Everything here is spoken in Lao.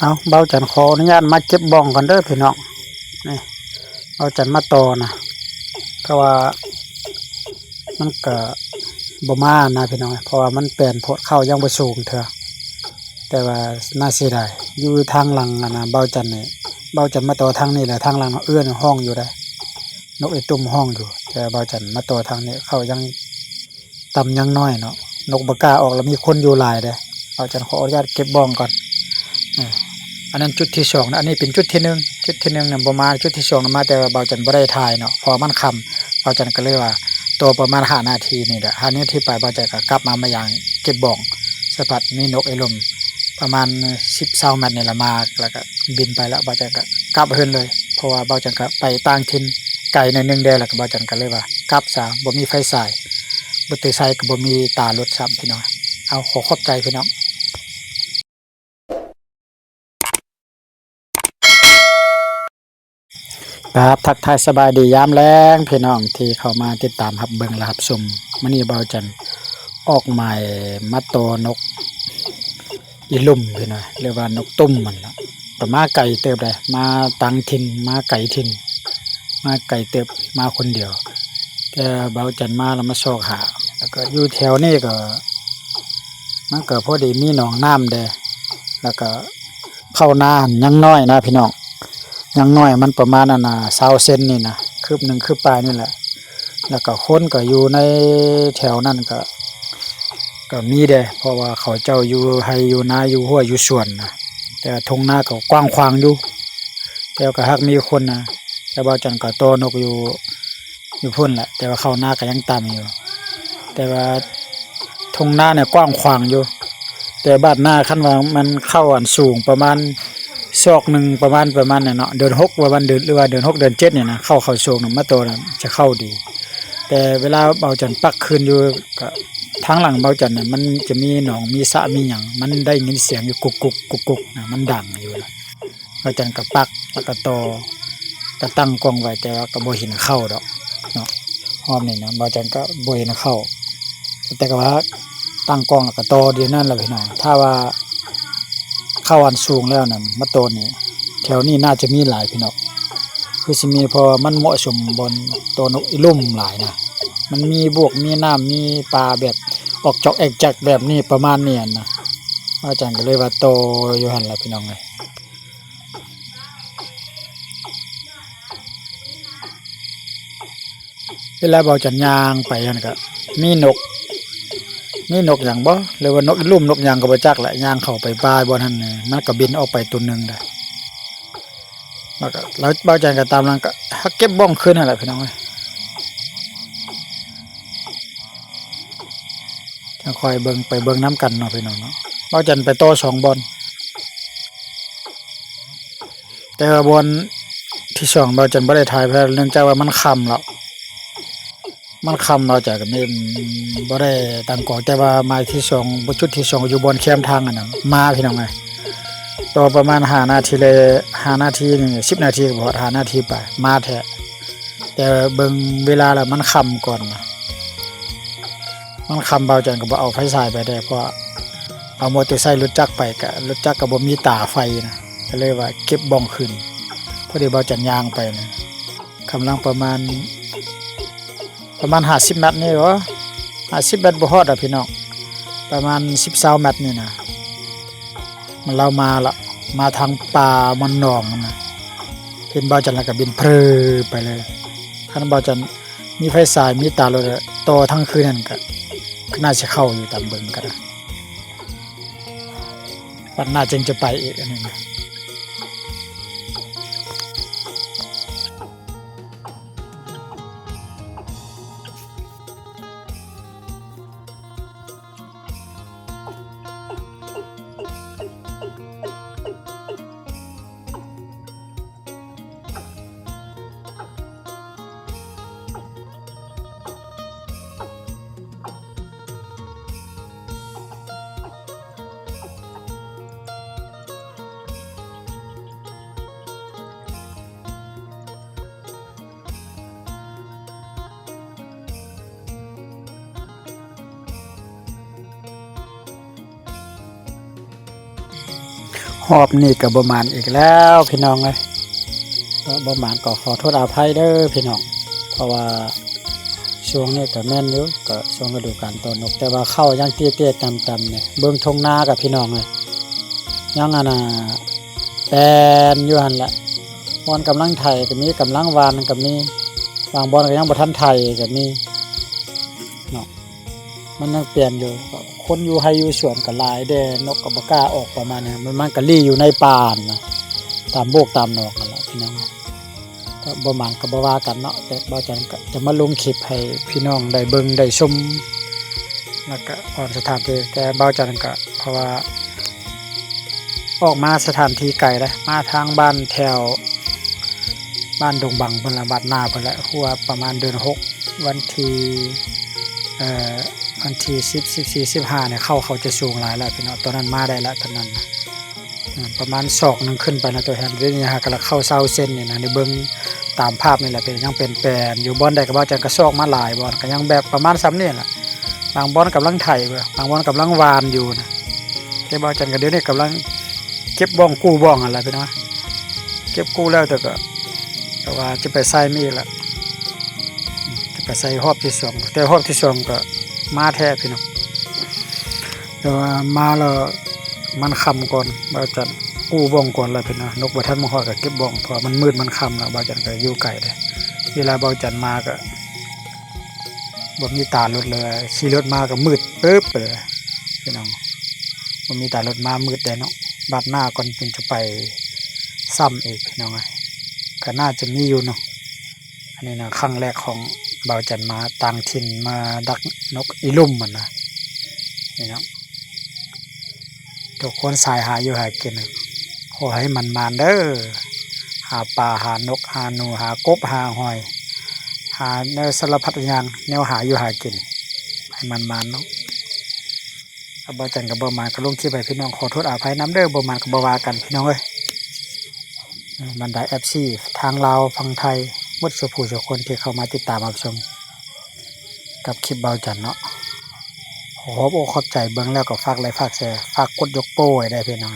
ເອົາ ບ່າວຈັນຂໍອະນຸຍາດມາເກັບບ່ອງກ່ອນເດີພີ່ນ້ອງ. ນີ້ ບ່າວຈັນມາຕໍ່ນະ ເພາະວ່າມັນກະບໍ່ມານະພີ່ນ້ອງ ເພາະວ່າມັນແປນໂພດ ເຂົ້າຍັງບໍ່ສູງເທື່ອ. ແຕ່ວ່າໜ້າເສຍດາຍ ຢູ່ທາງຫຼັງອັນນະ ບ່າວຈັນນີ້ ບ່າວຈັນມາຕໍ່ທາງນີ້ແຫຼະ ທາງຫຼັງເອື້ອນຮ້ອງຢູ່ໃດ໋ ນົກອີຕຸ່ມຮ້ອງຢູ່. ແຕ່ບ່າວຈັນມາຕໍ່ທາງນີ້ ເຂົ້າຍັງ ຕ່ຳຍັງນ້ອຍເນາະ ນົກບໍ່ກ້າອອກ ແລ້ວມີຄົນຢູ່ຫຼາຍເດ້. ບ່າວຈັນຂໍອະນຸຍາດເກັບບ່ອງກ່ອນ. ເອີ ອັນນັ້ນຈຸດທີສອງນະ ອັນນີ້ເປັນຈຸດທີໜຶ່ງ ຈຸດທີໜຶ່ງນະບໍ່ມາ ຈຸດທີສອງນະມາ ແຕ່ວ່າບ່າວຈັນບໍ່ໄດ້ຖ່າຍເນາະ ເພາະວ່າມັນຄ່ຳ. ບ່າວຈັນກໍເລີຍວ່າຕໍ່ປະມານຫ້ານາທີນີ້ແຫຼະ ຫ້ານາທີປາຍ ບ່າວຈັນກໍກັບມາ ມາຢ່າງເກັບບ່ອງ ສະພັດມີນົກອີລຸ່ມປະມານສິບ ຊາວແມັດນີ້ລະ ມາ ແລ້ວກໍບິນໄປລະ ບ່າວຈັນກໍກັບເຮືອນເລີຍ ເພາະວ່າບ່າວຈັນກໍໄປຕ່າງຖິ່ນ ໄກໜ້ອຍໜຶ່ງແດ່ ແລ້ວກໍບ່າວຈັນກໍເລີຍວ່າກັບຊະ ບໍ່ມີໄຟສາຍ ບໍ່ໄດ້ໃຊ້ ກໍບໍ່ມີຕາລົດຊ້ຳພີ່ນ້ອງ. ເອົາ ຂໍຂອບໃຈພີ່ນ້ອງ. ກາບທັກທາຍສະບາຍດີຍາມແລງພີ່ນ້ອງທີ່ເຂົ້າມາຕິດຕາມຮັບເບິ່ງ ແລະ ຮັບຊົມ. ມື້ນີ້ບ່າວຈັນອອກໝາຍມາຕໍ່ນົກ ອີລຸ່ມພີ່ນ້ອງ ຫຼືວ່ານົກຕຸ້ມມັນລະ ກໍມາໄກເຕີບໄດ໋ ມາຕ່າງຖິ່ນ ມາໄກຖິ່ນ ມາໄກເຕີບ ມາຄົນດຽວ. ແຕ່ບ່າວຈັນມາແລ້ວມາຊອກຫາ ແລ້ວກໍຢູ່ແຖວນີ້ກໍ ມັນກໍພໍດີມີໜອງນ້ຳແດ່ ແລ້ວກໍເຂົ້ານາຫັ້ນຍັງນ້ອຍນະພີ່ນ້ອງ ຍັງນ້ອຍ ມັນປະມານອັນນະ ຊາວເຊັນນີ້ນະ ຄືບໜຶ່ງຄືບປາຍນີ້ແຫຼະ. ແລ້ວກໍຄົນກໍຢູ່ໃນແຖວນັ້ນກໍ ກໍມີເດ້ ເພາະວ່າເຂົາເຈົ້າຢູ່ໄຮ່ຢູ່ນາ ຢູ່ຮົ້ວຢູ່ສວນນະ ແຕ່ວ່າທົ່ງນາກໍກວ້າງຂວາງຢູ່ ແຕ່ກໍຫາກມີຄົນນະ. ແຕ່ບ່າວຈັນກໍຕໍ່ນົກຢູ່ ຢູ່ພຸ້ນແຫຼະ ແຕ່ວ່າເຂົ້ານາກໍຍັງຕ່ຳຢູ່ ແຕ່ວ່າທົ່ງນານີ້ກວ້າງຂວາງຢູ່. ແຕ່ບາດນາ ຄັນວ່າມັນເຂົ້າອັນສູງປະມານ ຊອກໜຶ່ງປະມານ ປະມານນັ້ນເນາະ ເດືອນຫົກປະມານເດືອນ ຫຼືວ່າເດືອນຫົກເດືອນເຈັດນີ້ນະ ເຂົ້າ ເຂົ້າສວງນຳມາຕໍ່ນະ ຈະເຂົ້າດີ. ແຕ່ເວລາບ່າວຈັນປັກຄືນຢູ່ ກະທາງຫຼັງບ່າວຈັນນະ ມັນຈະມີໜອງ ມີສະ ມີຫຍັງ ມັນໄດ້ຍິນສຽງຢູ່ກຸກກຸກ ກຸກກຸກນະ ມັນດັງຢູ່ນະ. ບ່າວຈັນກະປັກ ແລ້ວກະຕໍ່ ກະຕັ້ງກ້ອງໄວ້ ແຕ່ວ່າກະບໍ່ເຫັນເຂົ້າດອກເນາະ ຮອບນີ້ນະ ບ່າວຈັນກະບໍ່ເຫັນເຂົ້າ ແຕ່ກະວ່າຕັ້ງກ້ອງ ແລ້ວກະຕໍ່ດຽວນັ້ນລະພີ່ນ້ອງ. ຖ້າວ່າ ເຂົ້າອັນສູງແລ້ວນັ້ນມາໂຕນນີ້ ແຖວນີ້ໜ້າຈະມີຫຼາຍພີ່ນ້ອງ ຄືຊິມີ ເພາະວ່າມັນເໝາະສົມບ່ອນໂຕນົກອີລຸ່ມຫຼາຍນະ ມັນມີບວກ ມີນ້ຳ ມີປາແບບອອກຈອກແອກຈັກແບບນີ້ ປະມານນີ້ຫັ້ນນະ. ອາຈານກໍເລີຍວ່າໂຕຢູ່ຫັ້ນລະພີ່ນ້ອງເອີຍ. ເວລາບ່າວຈັນຍ່າງໄປຫັ້ນກະມີນົກ ມີນົກຫຍັງບໍ່ ຫຼືວ່ານົກອີລຸ່ມນົກຫຍັງກໍບໍ່ຈັກແຫຼະ ຍ່າງເຂົ້າໄປປ່າບ່ອນຫັ້ນ ມັນກໍບິນອອກໄປໂຕໜຶ່ງໄດ໋ ແລ້ວກໍ ແລ້ວບ່າວຈັນກໍຕາມຫຼັງ ກໍຫາເກັບບ້ອງຄືນຫັ້ນແຫຼະພີ່ນ້ອງເອີຍ. ຈັ່ງຄ່ອຍເບິ່ງ ໄປເບິ່ງນຳກັນເນາະພີ່ນ້ອງເນາະ. ບ່າວຈັນໄປຕໍ່ສອງບ່ອນ ແຕ່ວ່າບ່ອນທີສອງບ່າວຈັນບໍ່ໄດ້ຖ່າຍ ເນື່ອງຈາກວ່າມັນຄ່ຳແລ້ວ ມັນຄ່ຳ ບ່າວຈັນກໍບໍ່ໄດ້ຕັ້ງກ້ອງ. ແຕ່ວ່າໝາຍທີສອງ ຈຸດທີສອງ ຢູ່ບ່ອນແຄມທາງອັນນັ້ນ ມາພີ່ນ້ອງເອີຍ ຕໍ່ປະມານຫ້ານາທີ ຫຼື ຫ້ານາທີນີ້ ສິບນາທີກໍບໍ່ຮອດ ຫ້ານາທີປາຍ ມາແທ້. ແຕ່ເບິ່ງເວລາແລ້ວມັນຄ່ຳກ່ອນນະ ມັນຄ່ຳ ບ່າວຈັນກໍບໍ່ເອົາໄຟສາຍໄປໄດ້ ເພາະວ່າເອົາມໍເຕີໄຊລົດຈັກໄປ ກະລົດຈັກກໍບໍ່ມີຕາໄຟນະ ກໍເລີຍວ່າເກັບບ້ອງຄືນ. ພໍດີບ່າວຈັນຍ່າງໄປນະ ກຳລັງປະມານ ປະມານຫ້າສິບແມັດນີ້ບໍ ຫ້າສິບແມັດບໍ່ຮອດດອກພີ່ນ້ອງ ປະມານສິບ ຊາວແມັດນີ້ນະ. ມັນ ລາວມາລະ ມາທາງປ່າມ່ອນໜອງນະ ເຫັນບ່າວຈັນແລ້ວກະບິນເພີໄປເລີຍ. ຄັນບ່າວຈັນມີໄຟສາຍ ມີຕາລົດ ຕໍ່ທັງຄືນນັ້ນກະ ກະໜ້າຊິເຂົ້າຢູ່ ຕາມເບິ່ງກະໄດ້ ວັນໜ້າຈຶ່ງຈະໄປອີກ ອັນນີ້ນະ. ຮອບນີ້ກໍບໍ່ໝານອີກແລ້ວພີ່ນ້ອງເອີຍ. ກໍບໍ່ໝານກໍຂໍໂທດອະໄພເດີພີ່ນ້ອງ ເພາະວ່າຊ່ວງນີ້ກໍແມ່ນຢູ່ ກໍຊ່ວງລະດູການໂຕນົກ ແຕ່ວ່າເຂົ້າຍັງເຕ້ຍໆຕ່ຳໆນີ້ ເບິ່ງທົ່ງນາກັບພີ່ນ້ອງເອີຍ ຍັງອັນນ່າແປນຢູ່ຫັ້ນແຫຼະ. ບ່ອນກຳລັງໄຖກໍມີ ກຳລັງຫວ່ານກໍມີ ບາງບ່ອນກໍຍັງບໍ່ທັນໄຖກໍມີເນາະ. ມັນຍັງປ່ຽນຢູ່ ຄົນຢູ່ໄຮ່ຢູ່ສວນກໍຫຼາຍແດ່ ນົກກໍບໍ່ກ້າອອກປະມານນີ້ ມັນ ມັນກໍລີ້ຢູ່ໃນປ່າຫັ້ນນະ ຕາມໂບກຕາມໜອງຫັ້ນລະພີ່ນ້ອງ. ກໍບໍ່ໝານກໍບໍ່ວ່າກັນເນາະ ແຕ່ບ່າວຈັນກໍຈະມາລົງຄລິບໃຫ້ພີ່ນ້ອງໄດ້ເບິ່ງໄດ້ຊົມ ແລ້ວກໍອອນສະຖານທີ່ ແຕ່ບ່າວຈັນກໍ ເພາະວ່າອອກມາສະຖານທີ່ໄກເດ້ ມາທາງບ້ານແຖວບ້ານດົງບັງພຸ້ນລະ ວັດນາພຸ້ນແຫຼະ ຮູ້ວ່າປະມານເດືອນຫົກ ວັນທີ ເອີ ວັນທີສິບ ສິບສີ່ ສິບຫ້ານີ້ ເຂົ້າ ເຂົ້າຈະສູງຫຼາຍແລ້ວພີ່ນ້ອງ. ຕອນນັ້ນມາໄດ້ລະ ຕອນນັ້ນນະ ອາ ປະມານສອກໜຶ່ງຂຶ້ນໄປນະ ໂຕແຮງ. ດຽວນີ້ຫາກະລະເຂົ້າຊາວເຊັນນີ້ນະ ໄດ້ເບິ່ງຕາມພາບນີ້ແຫຼະ ເປັນ ຍັງເປັນແປນຢູ່. ບ່ອນໃດກໍບ່າວຈັນກະຊອກມາຫຼາຍບ່ອນ ກໍຍັງແບບປະມານສ່ຳນີ້ແຫຼະ ບາງບ່ອນກຳລັງໄຖ ບາງບ່ອນກຳລັງຫວ່ານຢູ່ນະ. ແຕ່ບ່າວຈັນກໍດຽວນີ້ກຳລັງເກັບບ້ອງກູ້ບ້ອງຫັ້ນລະພີ່ນ້ອງ ເກັບກູ້ແລ້ວ ແຕ່ກໍ ແຕ່ວ່າຈະໄປໃສ່ມາອີກລະ ຈະໄປໃສ່ຮອບທີສອງ ແຕ່ຮອບທີສອງກໍມາແທ້ພີ່ນ້ອງ. ແຕ່ວ່າມາແລ້ວມັນຄ່ຳກ່ອນ ບ່າວຈັນກູ້ບ້ອງກ່ອນລະພີ່ນ້ອງ. ນົກບໍ່ທັນມາຮອດກໍເກັບບ້ອງ ເພາະວ່າມັນມືດມັນຄ່ຳລະ ບ່າວຈັນກໍຢູ່ໄກເດ້. ເວລາບ່າວຈັນມາກໍບໍ່ມີຕາລົດເລີຍ ຂີ່ລົດມາກໍມືດປຶບໄປເລີຍພີ່ນ້ອງ. ບໍ່ມີຕາລົດມາມືດແດ່ເນາະ ບາດໜ້າກ່ອນຈຶ່ງຈະໄປຊ້ຳອີກພີ່ນ້ອງເອີຍ. ກໍໜ້າຈະມີຢູ່ເນາະ. ອັນນີ້ນະ ຄັ້ງແລກຂອງບ່າວຈັນມາຕ່າງຖິ່ນ ມາດັກນົກອີລຸ່ມຫັ້ນນະ ນີ້ເນາະ. ທຸກຄົນສາຍຫາຢູ່ຫາກິນ ຂໍໃຫ້ໝານໆເດີ ຫາປາ ຫານົກ ຫາໜູ ຫາກົບ ຫາຫອຍ ຫາແນວສາລະພັດຢ່າງ ແນວຫາຢູ່ຫາກິນ ໃຫ້ໝານໆເນາະ. ຖ້າບ່າວຈັນກໍບໍ່ໝານກໍລົງຄລິບໃຫ້ພີ່ນ້ອງ ຂໍໂທດອະໄພນຳເດີ ບໍ່ໝານກໍບໍ່ວ່າກັນພີ່ນ້ອງເອີຍ. ບັນດາເອັຟຊີທາງລາວຝັ່ງໄທໝົດສູ່ຜູ້ສູ່ຄົນທີ່ເຂົ້າມາຕິດຕາມຮັບຊົມກັບຄລິບບ່າວຈັນເນາະ ຂໍຂອບອົກຂອບໃຈ. ເບິ່ງແລ້ວກໍຝາກໄລຄ໌ ຝາກແຊ ຝາກກົດຍົກໂປ້ໄວ້ໄດ້ພີ່ນ້ອງ.